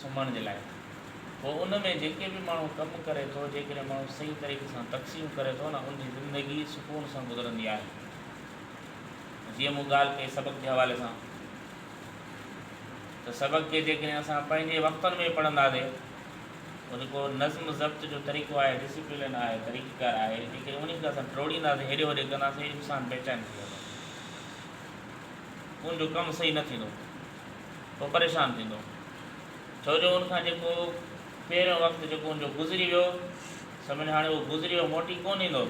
سمهڻ جي لاء. پوء ان ۾ جيڪي به ماڻهو ڪم ڪري ٿو، جيڪڏهن ماڻهو صحيح طريقي سان تقسيم ڪري ٿو نه ان جي زندگي سڪون سان گذرندي آهي. جيئن مون ڳالهه ڪئي سبق جي حوالي سان ته سبق کي جيڪڏهن اسان پنهنجي وقتن ۾ پڙهنداسي پوء جيڪو نظم ضبط جو طريقو آهي، ڊسيپلين آهي، طريقيڪار آهي، جيڪڏهن انهي کي اسان ٽوڙينداسي، هيڏي هوڏي ڪنداسي، انسان بيچين ٿي ويندو. ان جو ڪم صحيح نه ٿيندو. پوء پريشان ٿيندو. ڇو جو ان کان جيڪو پهريون وقت جيڪو ان جو گذري ويو، سمجهه هاڻي اهو گذري ويو موٽي ڪونه ايندو.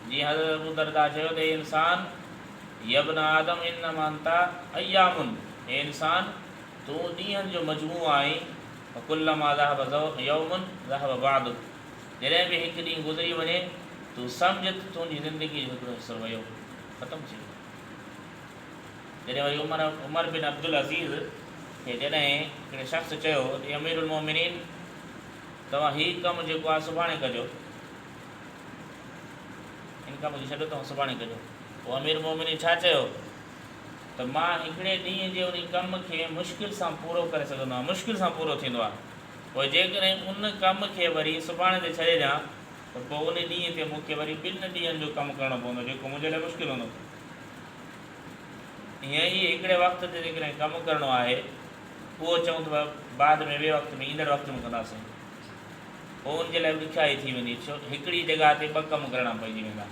جيئن حضرت ابو درداء چيو ته اي انسان! يابن آدم انما انت ايام اي انسان! تون ڏينهن جو مجموعو آهين، فڪلما ذهب يوم ذهب بعضك جڏهن به هڪ ڏينهن گذري وڃي، تون سمجهه ته تنهنجي زندگيء جو هڪڙو حصو ويو، ختم ٿي ويو. جڏهن وري عمر عمر بن عبدالعزيز کي جڏهن هڪڙي شخص چيو ته اي امير المومنين! توهان هي ڪم جيڪو آهي سڀاڻي ڪجو. ان ڪم کي ڇڏيو توهان سڀاڻي ڪجو. پوء امير المومنين ڇا چيو ته مان هڪڙي ڏينهن جي انهي ڪم کي مشڪل سان پورو ڪري سگهندو آهيان، مشڪل سان پورو ٿيندو آهي. پوء جيڪڏهن ان ڪم کي وري سڀاڻي تي ڇڏي ڏيان ته پوء انهي ڏينهن تي مون کي وري ٻن ڏينهن جو ڪم ڪرڻو پوندو جيڪو منهنجي لاء مشڪل هوندو. ائين ئي هڪڙي وقت تي جيڪڏهن ڪم ڪرڻو آهي اهو چئون ته بعد ۾ ٻئي وقت ۾ ايندڙ وقت ۾ ڪنداسين. پوء ان جي لاء به ڏکيائي ٿي ويندي، ڇو هڪڙي جڳهه تي ٻه ڪم ڪرڻا پئجي ويندا.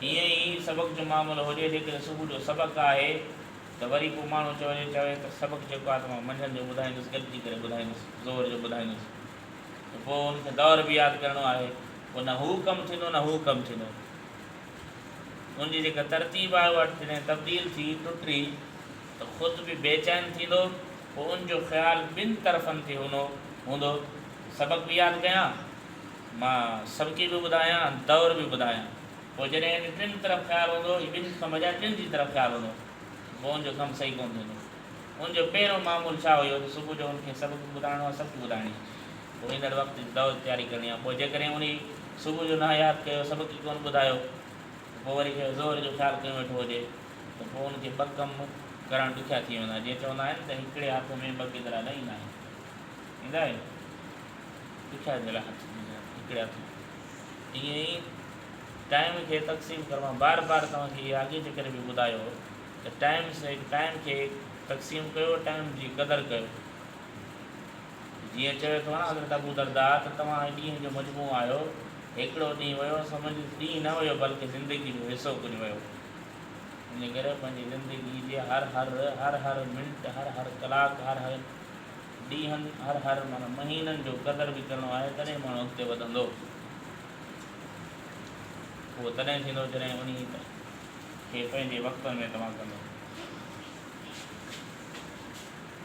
ائين ئي سبق جو معاملو هجي، جيڪڏهن صبح جو سبق آهي ته وري پوء ماڻهو چوي چوي ته سبق جيڪو آهي ته مان منجهند جو ٻڌائيندس، گڏجي ڪري ٻڌائيندس، ظهر جو ٻڌائيندس ته پوء ان کي دور به ياد ڪرڻو آهي، پوء نه هو ڪم ٿيندو نه هو ڪم ٿيندو. ان جي جيڪا ترتيب آهي اها جڏهن تبديل ٿي ٽٽي ته خود به بيچين ٿيندو، پوء ان جو خيال ٻن طرفن تي هوندو ته سبق به ياد ڪيان، مان سبقي به ٻڌايان، دور به ٻڌايان. پوء جڏهن هن ٽن طرف خيال هوندو، هي ٻن کان بجاء ٽن جي طرف خيال هوندو، ته پوء ان جو ڪم صحيح ڪونه ٿيندو. ان جو پهريون معمول ڇا هيو ته صبح جو ان کي سبق به ٻڌائڻو آهي، سبقي ٻڌائڻي آهي. پوء ايندڙ وقت جي دور جي تياري ڪرڻي آهي. پوء جيڪڏهن انهي صبح جو نه ياد ڪيو، سبق ئي ڪونه ٻڌايو، ته پوء وري ظهر جو خيال ڪيون ويٺو هجي ته پوء ان کي ٻه ڪم ڪرڻ ڏکيا ٿي ويندا. جيئن چوندا آهن ته هڪڙي هٿ ۾ ٻه گدرا نه ايندا آهن. ايندا آهن؟ ڏکيا جهڙا هٿ هڪڙي هٿ ۾. ائين ئي ٽائيم کي تقسيم ڪرڻ مان بار بار توهان کي اها اڳئين چڪر به ٻڌايو هو ته ٽائيم سي ٽائيم کي تقسيم ڪيو، ٽائيم جي قدر ڪيو. جيئن چوي ٿو نه حضرت ابو درداء ته توهان ڏينهن جو مجموعو آهيو، هڪڙو ڏينهن ويو سمجهه ڏينهن نه ويو بلڪه زندگي جو حصو ڪجهه ويو. ان ڪري پنهنجي زندگي جي هر هر هر هر منٽ، هر هر ڪلاڪ، هر هر ڏينهن، هر هر معنيٰ مهينن جو قدر به ڪرڻو آهي تڏهن ماڻهو اڳتي وڌندو. اهو تڏهن ٿيندو جڏهن انهي کي پنهنجي وقتن ۾ توهان ڪندو.